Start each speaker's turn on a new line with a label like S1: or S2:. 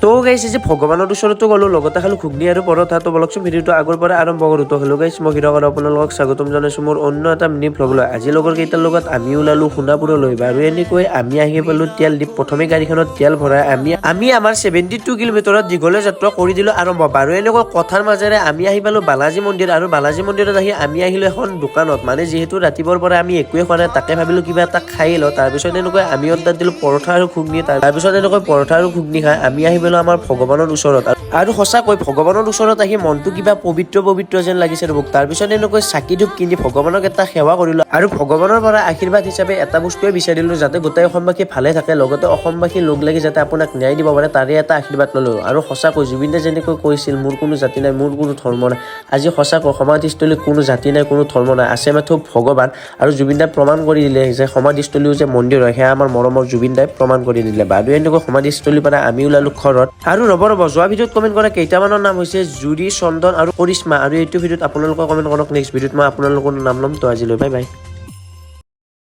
S1: তো গাইছ, যে ভগৱানৰ ওচৰতো গ'লো, লগতে খালো ঘুগনি আৰু পৰঠা। তো বলকচোন, ভিডিঅ'টো আগৰ পৰা আৰম্ভ কৰোঁ। তো হেল্ল' গাইছ, মই হিৰক আৰু আপোনালোকক স্বাগতম জনাইছোঁ মোৰ অন্য এটা মিনি ভ্লগলৈ। আজি লগৰ কেইটাৰ লগত আমি ওলালো সোণাপুৰলৈ। বাৰু, এনেকৈ আমি আহি পালো তেল ডিপুত। প্ৰথমে গাড়ীখনত তেল ভৰাই আমি আমাৰ 72 কিলোমিটাৰত দীঘলীয়া যাত্ৰা কৰি দিলো আৰম্ভ। বাৰু, এনেকৈ কথাৰ মাজেৰে আমি আহি পালো বালাজী মন্দিৰ আৰু বালাজী মন্দিৰত আহি আমি আহিলো এখন দোকানত। মানে যিহেতু ৰাতিপুৱাৰ পৰা আমি একোৱে খোৱা নাই, তাকে ভাবিলো কিবা এটা খাই লওঁ। তাৰপিছত এনেকৈ আমি অৰ্ডাৰ দিলো পৰঠা আৰু ঘুগনি। তাৰপিছত এনেকৈ পৰঠা আৰু ঘুগনি খাই আমি আহি পালো আমাৰ ভগৱানৰ ওচৰত। আৰু সঁচাকৈ ভগৱানৰ ওচৰত আহি মনটো কিবা পবিত্ৰ পবিত্ৰ যেন লাগিছে ৰ'ব। তাৰপিছত এনেকৈ চাকি ধূপ কিনি ভগৱানক এটা সেৱা কৰিলো আৰু ভগৱানৰ পৰা আশীৰ্বাদ হিচাপে এটা বস্তুৱে বিচাৰিলো, যাতে গোটেই অসমবাসী ভালে থাকে, লগতে অসমবাসী লগ লাগি যাতে আপোনাক ন্যায় দিব পাৰে, তাৰে এটা আশীৰ্বাদ ললো। আৰু সঁচাকৈ জুবিন দাই যেনেকৈ কৈছিল, "মোৰ কোনো জাতি নাই, মোৰ কোনো ধৰ্ম নাই", আজি সঁচাকৈ সমাধিস্থলীত কোনো জাতি নাই, কোনো ধৰ্ম নাই, আছে মাথো ভগৱান। আৰু জুবিন দাই প্ৰমাণ কৰি দিলে যে সমাধিস্থলীও যে মন্দিৰ হয়, সেয়া আমাৰ মৰমৰ জুবিন দাই প্ৰমাণ কৰি দিলে। বাৰু, এনেকৈ সমাধিস্থলীৰ পৰা আমি ওলালো ঘৰত। আৰু ৰ'ব ৰ'ব, যোৱা ভিডিঅ'ত কমেণ্ট কৰা কেইটামানৰ নাম হৈছে জুৰি, চন্দন আৰু কৰিশ্মা। আৰু এইটো ভিডিঅ'ত আপোনালোকে কমেণ্ট কৰক, নেক্সট ভিডিঅ'ত মই আপোনালোকৰ নাম ল'ম। তো আজিলৈ বাই বাই।